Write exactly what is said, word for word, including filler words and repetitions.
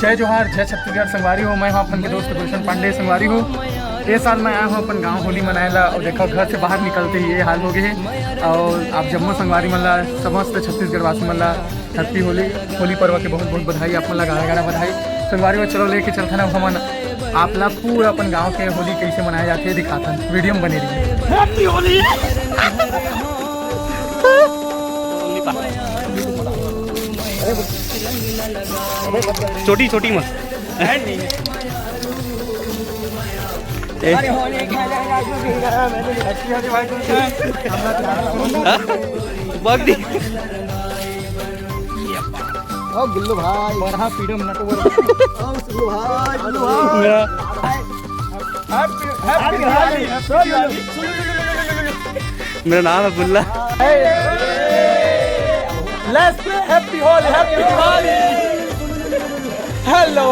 जय जोहार, जय छत्तीसगढ़ संगवारी हो। मैं हूं अपन के दोस्त गुलशन पांडे संगवारी हो। ए साल मैं आया हूं अपन गांव होली मनाए ला, अउ देखो, घर से बाहर निकलते ही ये हाल हो गए हे। अउ आप जम्मो संगवारी मन ला, समस्त छत्तीसगढ़ वासी मन ला हैप्पी होली, होली पर्व के बहुत बहुत बधाई, आप मन ला गाड़ा गाड़ा बधाई। संगवारी हो, चलो लेके चलथन अब हमन आप ला पूरा अपन गांव के होली कैसे मनाए जाथे दिखाथन, वीडियो में बने रहिए। हैप्पी होली। छोटी छोटी मत। ए। बग दी। ओ गुल्लू भाई। बड़ा freedom network। ओ गुल्लू भाई, गुल्लू भाई। मेरा मेरा नाम है गुल्ला। Let's play Happy Holi, Happy Holi। Hello।